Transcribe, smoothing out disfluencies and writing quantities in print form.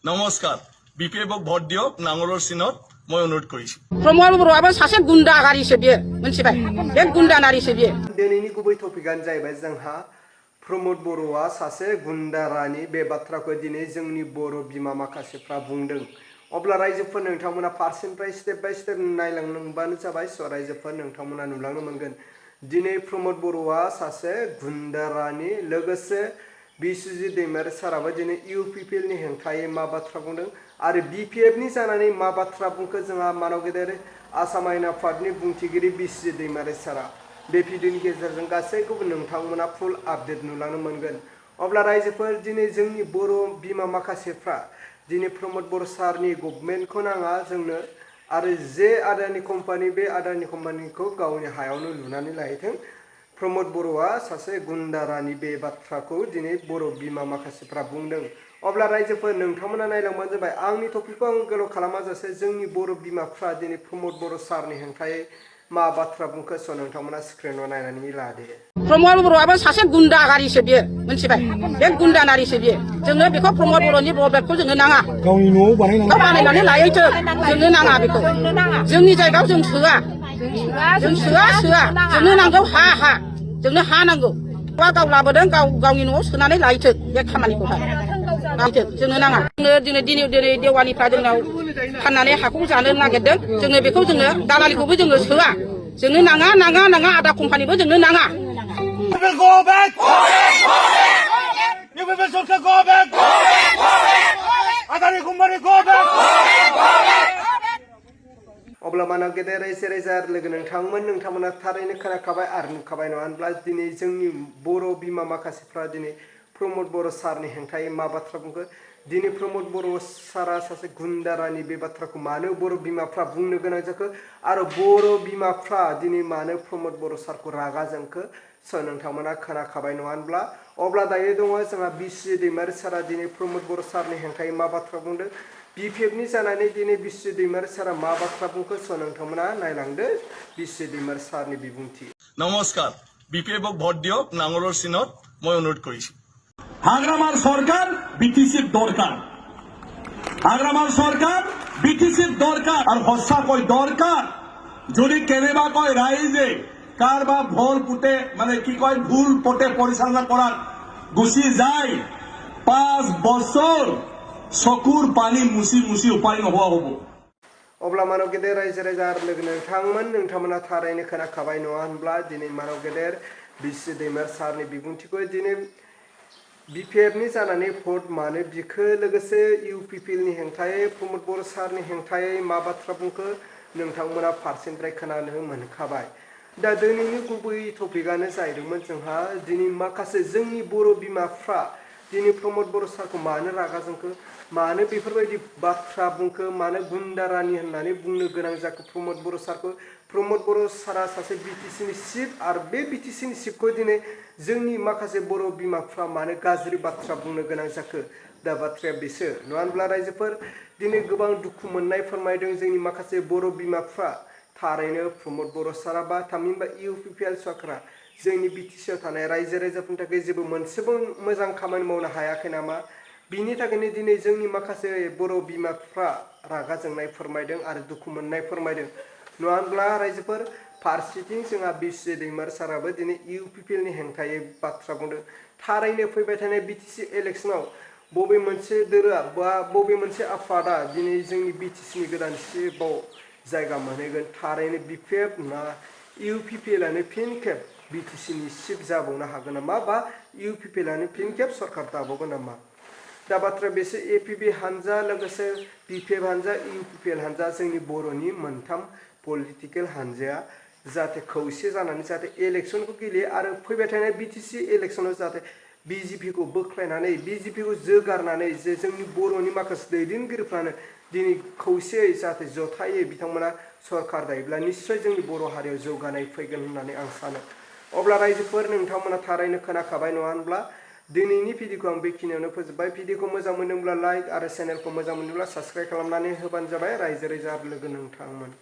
নমস্কাৰ বিপিএফক ভোট দিয়ক নাঙলৰ চিনত মই অনুৰোধ কৰিছো प्रमोद बर'आबो सासे गुन्दा गारिसो बियो मोनथिबाय बे गुन्दा नारिसो बियो दिनैनि गुबै टपिकआनो जाहैबाय जोंहा प्रमोद बर'आ सासे गुन्दा रानि बे बाथ्राखौ दिनै जोंनि बर' बिमा माखासेफ्रा बुंदों अब्ला रायजोफोर नोंथांमोना फारसेनिफ्राय स्टेप बाय स्टेप नायलांबानो जाबाय रायजोफोर नोंथांमोना नुलांनो मोनगोन दिनै प्रमोद बर'आ सासे गुन्दा रानि लोगोसे बिस्वजित दैमारि साराबो दिनै UPPL नि हेंथायै मा बाथ्रा बुंदों आरो BPF नि जानानै मा बाथ्रा बुंखो जोंहा मानव गेदेर आसाम आयेन आफादनि बुंथिगिरि बिस्वजित दैमारि सारा बे भिडिअनि गेजेरजों गासैखौबो नोंथांमोना फुल आपडेट नुलांनो मोनगोन अब्ला रायजोफोर दिनै जोंनि बर' बिमा माखासेफ्रा दिनै प्रमोद बर' सारनि गभर्नमेन्टखौ नाङा जोंनो आरो जे आदानि कम्पानि बे आदानि कम्पानिखौ गावनि हायावनो लुनानै लाहैथों प्रमोद बर'आ सासे गुन्दा रानि बे बाथ्राखौ दिनै बर' बिमा माखासेफ्रा बुंदों अब्ला रायजोफोर नोंथांमोना नायलांबानो जाबाय आंनि टपिकखौ आं गोलाव खालामाजासे जोंनि बर' बिमाफ्रा दिनै प्रमोद बर' सारनि हेंथायै मा बाथ्रा बुंखो नोंथांमोना स्क्रिनाव नायनानै लादो प्रमोद बर'आबो सासे गुन्दा गारिसो बियो मोनथिबाय बे गुन्दा नारिसो बियो जोंनो बेखौ प्रमोद बर'नि ब्लगखौ जोंनो नाङा गावनि न'आव बानायनानै लायैथो जोंनो नाङा बेखौ जोंनि जायगायाव जों सोआ जोंनो नांगौ हा जोंनो हा नांगौ गाव लाबोदों गावनि न'आव सोनानै लायथो बे खामानिखौहाय लायथो जोंनो नाङा दिनै देवानिफ्रा जोंनाव फाननानै हाखौ जानो नागिरदों जोङो बेखौ जोङो दालालिखौबो जोङो सोआ जोंनो नाङा आदा कम्पानिबो जोंनो नाङा अब्ला मानव गेदेर रायजो राजा लोगो नोंथांमोना थारैनो खोनाखाबाय आरो नुखाबाय नङा होनब्ला दिनै जोंनि बर' बिमा माखासेफ्रा दिनै प्रमोद बर' सारनि हेंथायै मा बाथ्रा बुंखो दिनै प्रमोद बर' सारा सासे गुन्दा रानि बे बाथ्राखौ मानो बर' बिमाफ्रा बुंनो गोनां जाखो आरो बर' बिमाफ्रा दिनै मानो प्रमोद बर' सारखौ रागा जोंखो नोंथांमोना खोनाखाबाय नङा होनब्ला अब्ला दायो दङ जोंहा बिस्वजित दैमारि सारा दिनै प्रमोद बर' सारनि हेंथायै मा बाथ्रा बुंदों BPF नि जानानै दिनै बिस्वजित दैमारि सारा मा बाथ्रा बुंखो नोंथांमोना नायलांदो बिस्वजित दैमारि सारनि बिबुंथि নমস্কাৰ বিপিএফক ভোট দিয়ক নাঙলৰ চিনত মই অনুৰোধ কৰিছো হাগ্রামার সরকার বিটিসির দরকার হাগ্রামার সরকার বিটিসির দরকার আর হসা কই দরকার যদি কেনেবা কয় রাইজে কার বা ভোল পুটে মানে কি কয় ভুল পটে পরিচালনা করার গুছি যায় 5 বছর চকুর পানি মুছি উপায় নহোৱা হব अब्ला मानव गेदेर रायजो राजा लोगो नोंथांमोना थारैनो खोनाखाबाय नङा होनब्ला दिनै मानव गेदेर बिस्वजित दैमारि सारनि बिबुंथिखौ दिनै BPF नि जानानै भट मानो बिखो लोगोसे UPPL नि हेंथायै प्रमोद बर' सारनि हेंथायै मा बाथ्रा बुंखो नोंथांमोना फारसेनिफ्राय खोनानो मोनखाबाय दा दिनैनि गुबै टपिकआनो जाहैदोंमोन जोंहा दिनै माखासे जोंनि बर' बिमाफ्रा दिनै प्रमोद बर' सारखौ मानो रागा जोंखो मानो बेफोरबायदि बाथ्रा बुंखो मानो गुन्दा रानि होननानै बुंनो गोनां जाखो प्रमोद बर' सारखौ प्रमोद बर' सारा सासे BTC नि चिफ आरो बे BTC नि चिफखौ दिनै जोंनि माखासे बर' बिमाफ्रा मानो गाज्रि बाथ्रा बुंनो गोनां जाखो दा बाथ्राया बेसो नङा होनब्ला रायजोफोर दिनै गोबां दुखु मोननाय फोरमायदों जोंनि माखासे बर' बिमाफ्रा थारैनो प्रमोद बर' सारा बा थामहिनबा UPPL सरकारा जोंनि BTC आव थानाय रायजो राजाफोरनि थाखाय जेबो मोनसेबो मोजां खामानि मावनो हायाखै नामा बिनि थाखायनो दिनै जोंनि माखासे बर' बिमाफ्रा रागा जोंनाय फोरमायदों आरो दुखु मोननाय फोरमायदों नङा होनब्ला रायजोफोर फारसेथिं जोंहा बिस्वजित दैमारि साराबो दिनै UPPL नि हेंथायै बाथ्रा बुंदों थारैनो फैबाय थानाय BTC इलेक्शनाव बबे मोनसे दोलोआ बा बबे मोनसे आफादा दिनै जोंनि BTC नि गोदान चिफआव जायगा मोनहैगोन थारैनो BPF ना UPPL आनो फिन खेब BTC नि चिफ जाबावनो हागोन नामा बा UPPL आनो फिन खेब सरकार दाबावगोन नामा दा बाथ्राया बेसो APB हानजा लोगोसे BPF हानजा UPPL हानजा जोंनि बर'नि मोनथाम पलिटिकेल हानजाया जाहाथे खौसे जानानै जाहाथे इलेक्शनखौ गेलेयो आरो फैबाय थानाय BTC इलेक्शनाव जाहाथे BJP खौ बोख्लायनानै BJP खौ जोगारनानै जे जोंनि बर'नि माखासे दैदेनगिरिफ्रानो दिनै खौसेयै जाहाथे जथायै बिथांमोना सरकार दायोब्ला निश्चय जोंनि बर' हारियाव जौगानाय फैगोन होननानै आं सानो अब्ला रायजोफोर नोंथांमोना थारैनो खोनाखाबाय नङा होनब्ला दिनैनि भिडिअखौ आं बेखिनियावनो फोजोबबाय भिडिअखौ मोजां मोनदोंब्ला लाइक आरो चेनेलखौ मोजां मोनदोंब्ला साबस्क्राइब खालामनानै होबानो जाबाय रायजो राजा लोगो नोंथांमोन